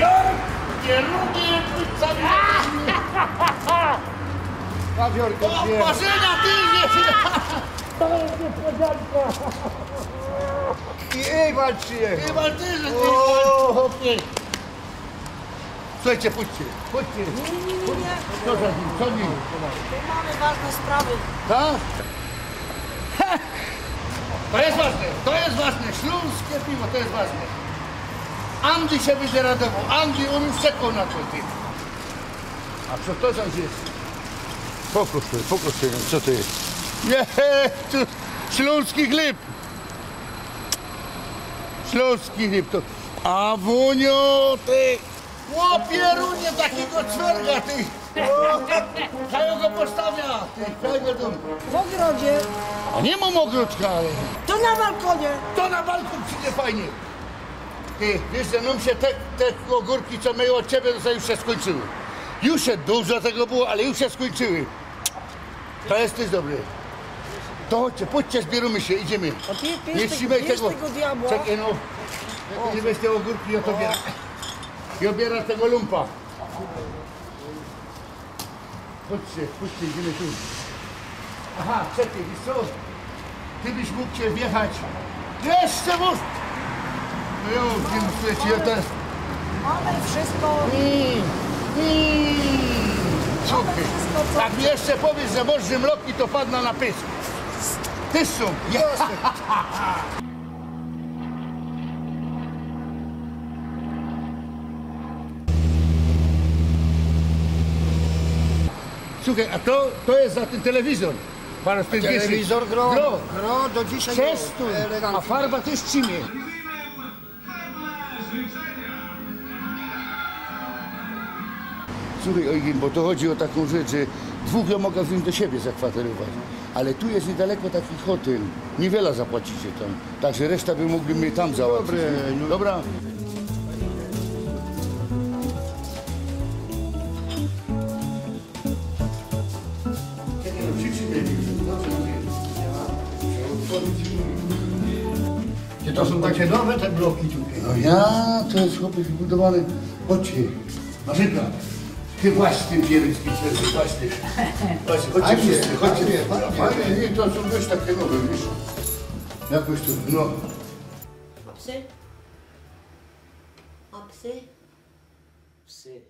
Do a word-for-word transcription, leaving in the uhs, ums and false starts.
Jork, nie lubię pizza. Pawiorka, o, dwie. Marzena, ty nie. To jest niespodzianka. I Ewald przyjechał. Ewald też jest. O, chłopie. Słuchajcie, puśćcie, puśćcie. Nie, nie, nie, nie. Co za nim? Co nim? Tu mamy ważne sprawy. Tak? To jest ważne, to jest ważne. Śląskie piwo, to jest ważne. Andy się będzie radował. Andy, on już czekał na to, ty. A co to za jest? Pokaż ty, pokaż ty, co to jest? Nie, to śląski chleb. Śląski chleb to... A wunio, ty! Chłopie, runie takiego cwerga, ty! Kaj go postawia, ty, kaj go tam. W ogrodzie. A nie mam ogródka, ale... To na balkonie. To na balkon przyjdzie fajnie. Ty, wiesz, że nam się te, te ogórki, co my od ciebie dostali, już się skończyły. Już się dużo tego było, ale już się skończyły. To jest też dobre. To chodźcie, pójdźcie, zbieramy się, idziemy. A ty, ty Nie jesteś, trzymaj ty tego. Tego diabła. Czekaj, no. Nie weź te ogórki, ja to biorę. I obiera tego lumpa. Chodźcie, chodźcie, idziemy tu. Aha, czekaj, wiesz co? Ty byś mógł cię wjechać. Jeszcze wóz! No ja wiem, słuchajcie, ja ten... Mamy wszystko. Mm, mm. Słuchaj, wszystko, co... Jak mi jeszcze powiesz, że możesz mloki, to padnę na pysk. Ty są. Słuchaj, a to, to jest za ten telewizor. Telewizor gro, gro, do dzisiaj gro. Przez tu. Elegancko. A farba też trzimie. Słuchaj, Eugen, bo to chodzi o taką rzecz, że dwóch ja mogę wziąć do siebie zakwaterować, ale tu jest niedaleko taki hotel. Niewiele zapłacicie tam, także reszta by mogli my tam załatwić. Dobre, no. Dobra? Ty, to są takie nowe te bloki tutaj. No ja, to jest, chłopie, wybudowane. Chodźcie, Marzenka, ty właśnie pierycki, ty właśnie. Właśnie, chodźcie wszyscy, chodźcie. Fajnie, fajnie, fajnie. Nie, to są dość takie nowe, wiesz? Jakoś to, no. A psy? A psy? Psy.